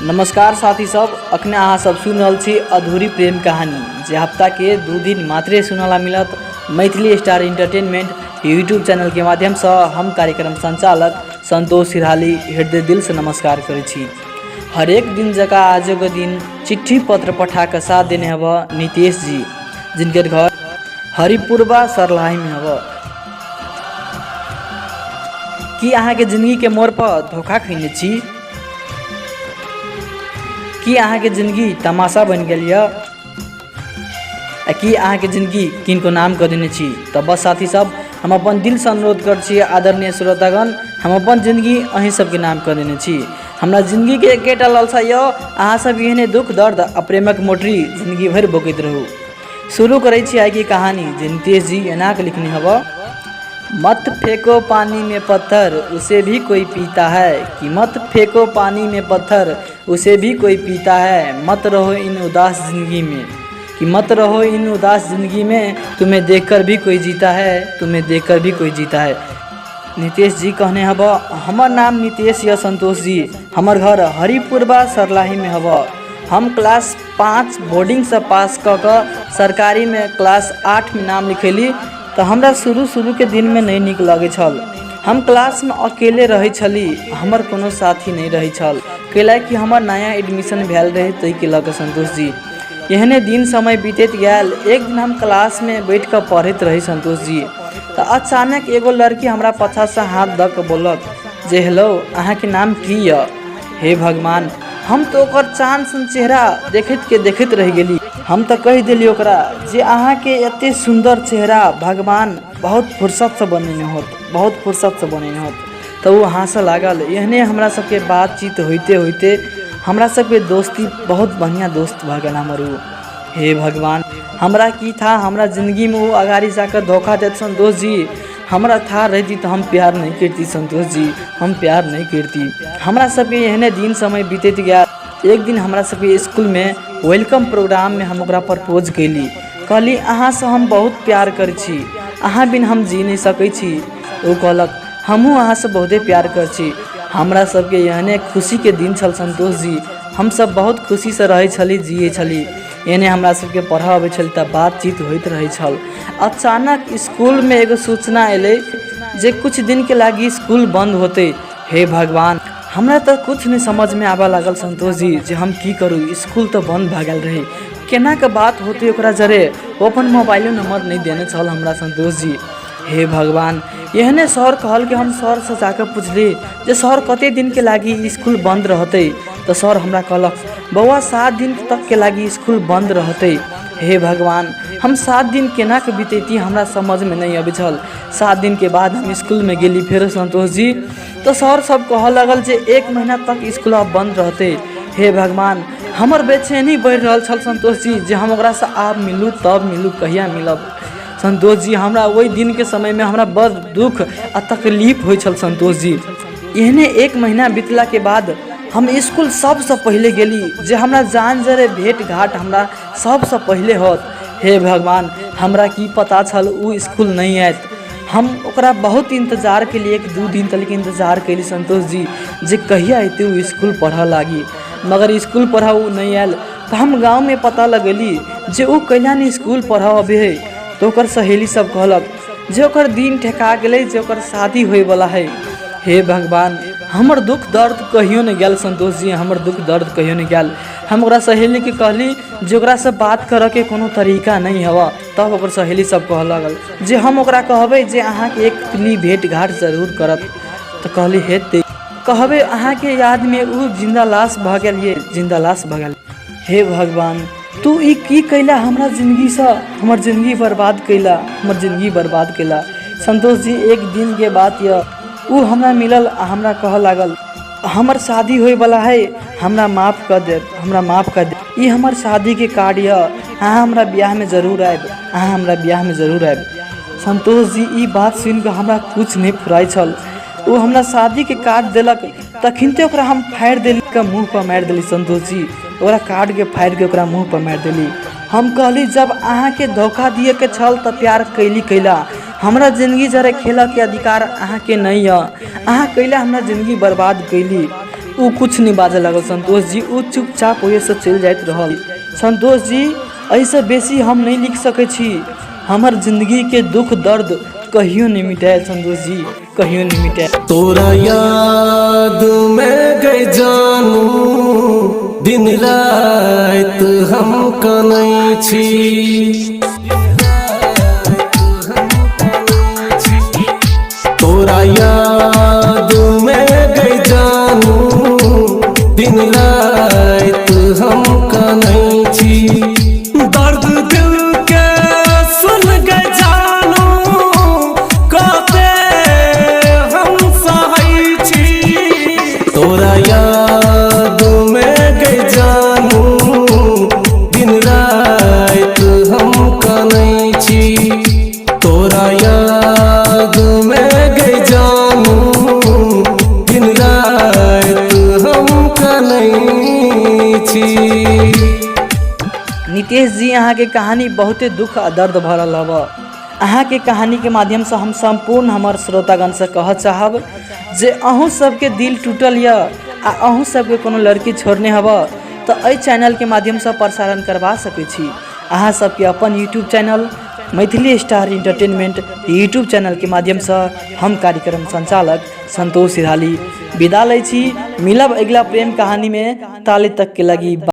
नमस्कार साथी सब, अखने अहाँ सब सुनि रहल छी अधूरी प्रेम कहानी, जे हफ्ता के 2 दिन मात्रे सुनला मिलत Maithili star entertainment YouTube channel के माध्यम से। हम कार्यक्रम संचालक संतोष सिरहाली हृदय दिल से नमस्कार करै छी। हरेक दिन जकाँ आजो के दिन चिट्ठी पत्र पठा के साथ देने हब नितेश जी, जिनकर घर हरिपुरवा सरलाही में हब। की अहाँके जिंदगी के मोड़ पर धोखा खैने छी? की अहाँके जिंदगी तमाशा बनि गेल यऽ? आ की अहाँके जिंदगी किनको नाम कऽ देने छी? तऽ बस साथी सब, हम अपन दिलसँ अनुरोध करै छी आदरणीय श्रोतागण, हम अपन जिंदगी अहीं सबके नाम कऽ देने छी। हमरा जिंदगीके एकेटा लालसा यऽ, अहाँ सब एहने दुख दर्द आ प्रेमक मोटरी जिंदगी भरि भोगैत रहू। शुरू करै छी आइके कहानी जे नितेश जी एना कऽ लिखने हब। मत फेंको पानी में पत्थर उसे भी कोई पीता है, कि मत फेंको पानी में पत्थर उसे भी कोई पीता है, मत रहो इन उदास जिंदगी में, कि मत रहो इन उदास जिंदगी में, तुम्हें देखकर भी कोई जीता है, तुम्हें देखकर भी कोई जीता है। नितेश जी कहने हब, हमर नाम नितेश या संतोष जी, हमर घर हरिपुरबा सरलाहीमे हब। हम क्लास 5 बोर्डिंगसँ पास कऽ कऽ सरकारीमे क्लास 8मे नाम लिखेली। तऽ हमरा शुरू शुरूके दिनमे नहि नीक लगै छल। हम क्लासमे अकेले रहै छली, हमर कोनो साथी नहि रहै छल, कैलाकि हमर नया एडमिशन भेल रहै ताहिके लऽ कऽ। संतोष जी, एहने दिन समय बीतैत गेल। एक दिन हम क्लासमे बैठ कऽ पढ़ैत रही संतोष जी, तऽ अचानक एगो लड़की हमरा पाछासँ हाथ दऽ कऽ बोललक जे हेलो, अहाँके नाम की यऽ? हे भगवान, हम तऽ ओकर चाँद सन चेहरा देखैत के देखैत रहि गेली। हम तऽ कहि देली ओकरा जे अहाँके एते सुन्दर चेहरा भगवान बहुत फुर्सतसँ बनेने होत, बहुत फुर्सतसँ बनेने होत। तऽ ओ हँसऽ लागल। एहने हमरा सबके बातचीत होइते होइते हमरा सबके दोस्ती बहुत बढ़िआँ दोस्त भऽ गेल हमर ओ। हे भगवान, हमरा की था हमरा जिन्दगीमे ओ अगाड़ी जाकऽ धोखा देत। संतोष जी, हमरा था रहिती तऽ हम प्यार नहि करिती। संतोष जी, हम प्यार नहि करिती। हमरा सबके एहने दिन समय बीतैत गेल। एक दिन हमरा सबके इसकुलमे welcome प्रोग्राममे हम ओकरा प्रपोज कयली। कहली, अहाँसँ हम बहुत प्यार करै छी, अहाँ बिन हम जी नहि सकै छी। ओ कहलक, हमहूँ अहाँसँ बहुते प्यार करै छी। हमरा सबके एहने खुशीके दिन छल संतोष जी। हमसब बहुत खुशीसँ रहै छली, जियै छली। एहने हमरा सबके पढ़ऽ अबै छली तऽ बातचीत होइत रहै छल। अचानक इसकुलमे एगो सूचना एलै जे कुछ दिनके लागि इसकुल बन्द होतै। हे भगवान, हमरा तऽ कुछ नहि समझमे आबऽ लागल संतोष जी, जे हम की करू। इसकुल तऽ बन्द भऽ गेल रहै, केना कऽ बात होतै ओकरा जरे? ओ अपन मोबाइलो नंबर नहि देने छल हमरा संतोष जी। हे भगवान, एहने सर कहल कि हम सरसँ जाकऽ पुछली जे सर, कते दिनके लागि इसकुल बन्द रहतै? तऽ सर हमरा कहलक, बौआ, 7 दिन तकके लागि इसकुल बन्द रहतै। हे भगवान, हम 7 दिन केना कऽ बितैती, हमरा समझमे नहि अबै छल। 7 दिनके बाद हम इसकुलमे गेली फेरो संतोष जी, तऽ सर सब कहऽ लागल जे 1 महीना तक इसकुल आब बन्द रहतै। हे भगवान, हमर बेचैनी बढ़ि रहल छल संतोष जी, जे हम ओकरासँ आब मिलू, तब मिलू, कहिया मिलब। संतोष जी, हमरा ओहि दिनके समयमे हमरा बड़ दुख आ तकलीफ होइ छल संतोष जी। एहने 1 महीना बितलाके बाद हम इसकुल सबसँ पहिले गेली, जे हमरा जान जरे भेँट घाट हमरा सबसँ पहिले होत। हे भगवान, हमरा की पता छल ओ इसकुल नहि आयत। हम ओकरा बहुत इंतजार केलियै, 1-2 दिन तक इंतजार केली संतोष जी, जे कहिया अयतै ओ इसकुल पढ़ऽ लागी। मगर इसकुल पढ़ऽ ओ नहि आयल। तऽ हम गाँवमे पता लगेली जे ओ कहिया नहि इसकुल पढ़ऽ अबै हइ। तऽ ओकर सहेली सब कहलक जे ओकर दिन ठेका गेलै, जे ओकर शादी होइवला हइ। हे भगवान, हमर दुख दर्द कहियो नहि गेल संतोष जी, हमर दुख दर्द कहियो नहि गेल। हम ओकरा सहेलीके कहली जे ओकरासँ बात करऽके कोनो तरीका नहि हवऽ। तब ओकर सहेली सब कहऽ लागल जे हम ओकरा कहबै जे अहाँके एक तिली भेँट घाट जरूर करत। तऽ कहली, हेतै, कहबै। अहाँके यादमे ओ जिन्दा लाश भऽ गेल ये, जिन्दा लाश भऽ गेल। हे भगवान, तू ई की कैला हमरा जिन्दगीसँ? हमर जिन्दगी बर्बाद कैला, हमर जिन्दगी बर्बाद कैला। संतोष जी, एक दिनके बात यऽ, ओ हमरा मिलल आ हमरा कहऽ लागल, हमर शादी होइवला है, हमरा माफ कऽ देब, हमरा माफ कऽ देब। ई हमर शादीके कार्ड यऽ, अहाँ हमरा बियाहमे जरूर आयब, अहाँ हमरा बियाहमे जरूर आयब। संतोष जी, ई बात सुनिकऽ हमरा किछु नहि फुराइ छल। ओ हमरा शादीके कार्ड देलक, तखनिते ओकरा हम फाड़ि देली के मुँह पर मारि देली। संतोष जी, ओकरा कार्डके फाड़िके ओकरा मुँह पर मारि देली। हम कहली, जब अहाँके धोखा दिएके छल तऽ प्यार कैली कैला? हमरा जिन्दगी जरे खेलऽके अधिकार अहाँके नहि यऽ। अहाँ कैला हमरा जिन्दगी बर्बाद कैली? ओ किछु नहि बाजऽ लागल संतोष जी ओ चुपचाप ओहिसँ चलि जाइत रहल। संतोष जी एहिसँ बेसी हम नहि लिख सकै छी। हमर जिन्दगीके दुःख दर्द कहियो नहि मिटायल संतोष जी कहियो नहि मिटायल। तोरा याद में गई जानू दिन रात हम कनै छी। तोरा याद में गई जानू दिन रात हम कनै छी। दर्द दिल के सुन गई जानू कते हम सहै छी। तोरा याद में गई जानू दिन रात हम कनै छी। तोरा याद में गई जानू दिन रात हम कनै छी। नितेश जी अहाँके कहानी बहुते दुख आ दर्द भरल हब। अहाँके कहानीके माध्यमसँ हम सम्पूर्ण हमर श्रोतागणसँ कहऽ चाहब जे अहूँ सबके दिल टूटल यऽ आ अहूँ सबके कोनो लड़की छोड़ने हब तऽ एहि चैनलके माध्यमसँ प्रसारण करबा सकै छी। अहाँ सबके अपन YouTube channel Maithili star entertainment YouTube चैनलके माध्यमसँ हम कार्यक्रम सञ्चालक सन्तोष सिधाली विदा लै छी। मिलब अगिला प्रेम कहानीमे, ताले तकके लगी।